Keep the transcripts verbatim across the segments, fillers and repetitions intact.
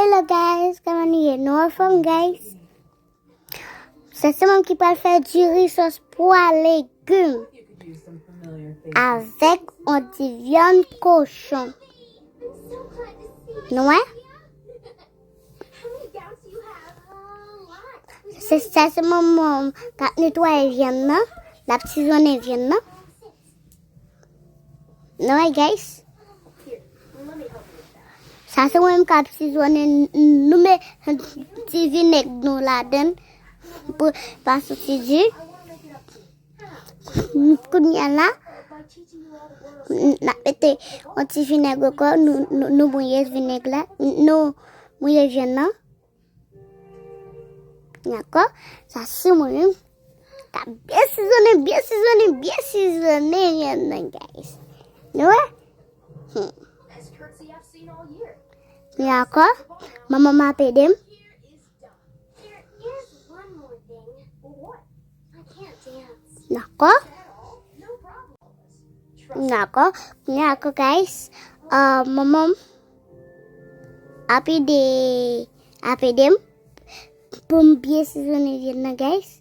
Hello guys, kòman nou ye? Nou anfòm guys? Se se mwen ki pral fè diri sòs pwa legim avèk yon ti vyann kochon. Nou wè? Se sa se manman k ap netwaye vyann nan, l ap sizonnen vyann nan. Nou wè guys? Sa se mwen menm k ap sizonnen, nou met ti vinèg nou ladan pou pa soti di. Kounye a la, n ap mete yon ti vinèg ankò, nou, nou, nou mouye vinèg la, nou mouye vyann nan. Dakò? Sa se mwen menm. Ka byen sizonnen, byen sizonnen, byen sizonnen vyann nan, guys. Nou wè? Hmm. Dakò? Manman m ap ede m. Dakò? Dakò. Dakò, guys. Uh, manman m ap ede, ap ede m pou m byen sizonnen vyann nan, guys.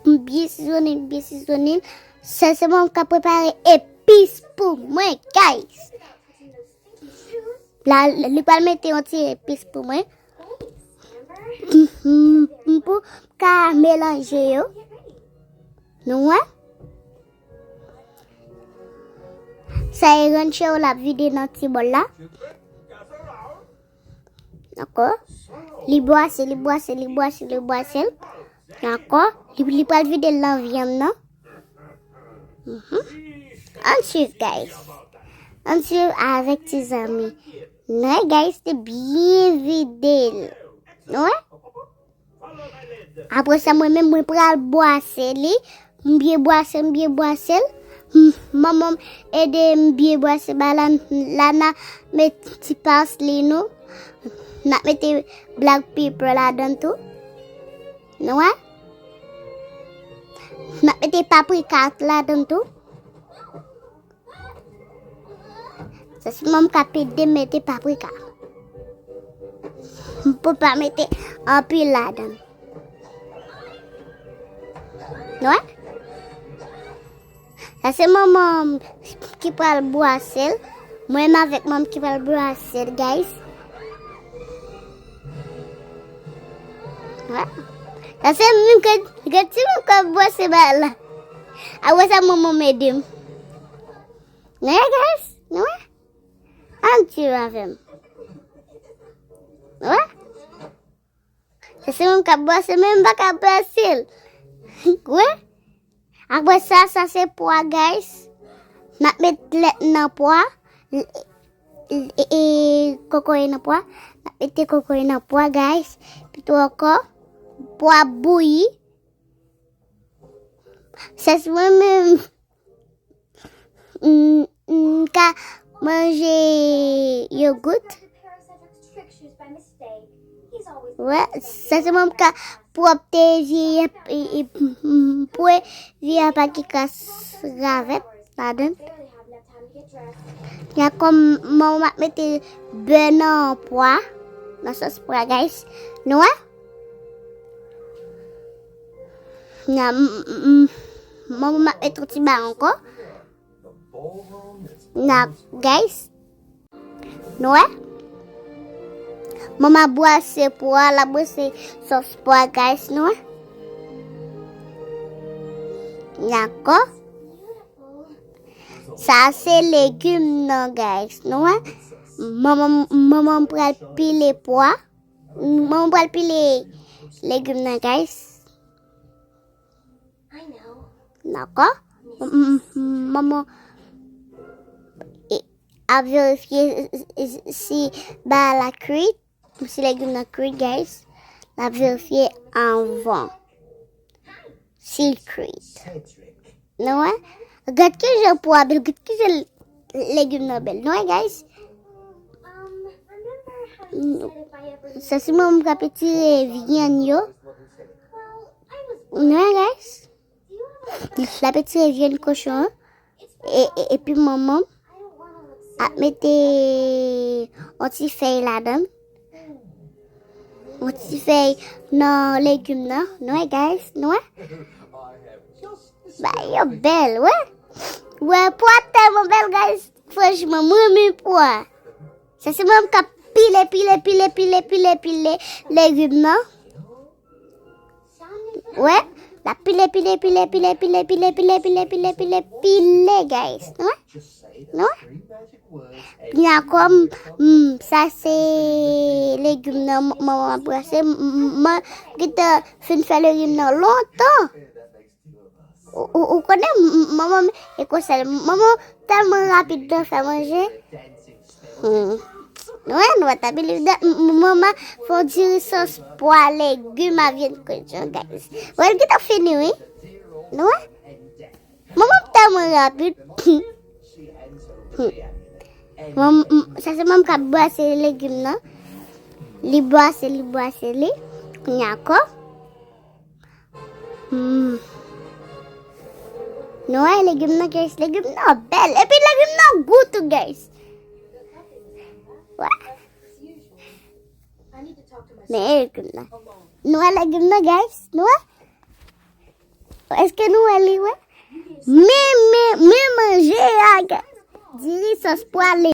M byen sizonnen, byen sizonnen. Sèl se manman m k ap prepare epis pou mwen, guys. La, li pral mete yon ti epis pou mwen. M, m, m pou ka melanje yo. Nou wè? Sa e ranchero l ap vide nan ti bòl la. Dakò? Li bwase, li bwase, li bwase, li bwase l. Dakò? Li, li pral vide l nan vyann nan. Mhm. Ann swiv, guys. Ann swiv avèk ti zanmi. Nou wè, guys, te byen vide l. Nou wè? Apre sa, mwen menm, mwen pral bwase li. M byen bwase, m byen bwase l. M, manman m ede m byen bwase ba la. La, n a met ti pasli nou. N a mete black pepper ladan tou. Nou wè? N a mete paprika ladan tou. Sa se manman m k ap ede m mete paprika. M pou pa mete anpil ladan. Nou wè? Sa se manman m ki pral bwase l. Mwen menm avèk manman m ki pral bwase l, guys. Wè. Sa se mwen menm ke, ke ti mwen k ap bwase ba la. Apre sa, manman m ede m. Nou wè, guys? Nou wè? Ann swiv avè m. Nou wè? Se, se mwen k ap bwase, men m pa ka bwase l. Wi. Apre sa, sa se pwa, guys. N ap met lèt nan pwa. E, e, e, kokoye nan pwa. N ap mete kokoye nan pwa, guys. Pito ankò, pwa bouyi. Sèl mwen menm, m, m ka manje yogout. Wè, sèl mwen m ka pwòpte vye, e, e, m, m, pwe vye apa ki ka s-, ravèt ladan. Ya kòm manman m ap mete bè nan pwa, nan sòs pwa, guys. Nou wè? Na, m, m, m, manman m ap mete yon ti ba ankò. Na, guys. Nou wè? Manman bwase pwa, l ap bwase sòs pwa, guys, nou wè? Dakò? Sa se legim nan, guys, nou wè? Manman, manman pral pile pwa. Manman pral pile legim nan, guys. Dakò? M, m, manman, e, ap verifye si ba la kwit, si legim nan kwit, guys. L ap verifye anvan. Si l kwit. Nou wè? Gad kijan pwa bèl, gad kijan legim nan bèl. Nou wè, guys? Sa se manman m k ap etire vyann yo. Nou wè, guys? L ap etire vyann kochon an. E, e, epi manman m ap mete yon ti fèy ladan l. Yon ti fèy nan legim nan. Nou wè, guys? Nou wè? Ba, yo bèl, wè. Wè, pwa tèlman bèl, guys. Franchman, mwen renmen pwa. Sa se mwen k ap pile, pile, pile, pile, pile, pile legim nan. Wè, l ap pile, pile, pile, guys. Nou wè? Nou wè? Kounya kòm, mm, sa se legim nan m- manman m ap brase. M- m- Mwen gentan fin fè legim nan lontan. Ou, ou, ou konnen m- m- manman m e konsa l. Manman tèlman rapid nan fè manje. Hmm. Nou wè, nou wè, ta believe that m- m- manman fè yon diri sòs pwa legim a vyann kochon, guys. Wè, l gentan fini, wi. Nou wè? Manman m tèlman rapid. Hmm. Manm- m- sa se manman m k ap brase legim nan. Li brase, li brase li. Kounya ankò. Hmm. Nou wè legim nan, guys. Legim nan bèl. Epi legim nan gou tou, guys. Wè. Men legim nan. Nou wè legim nan, guys. Nou wè? Èske nou wè li, wè? Men, men, men manje a, guys. Diri sòs pwa legim.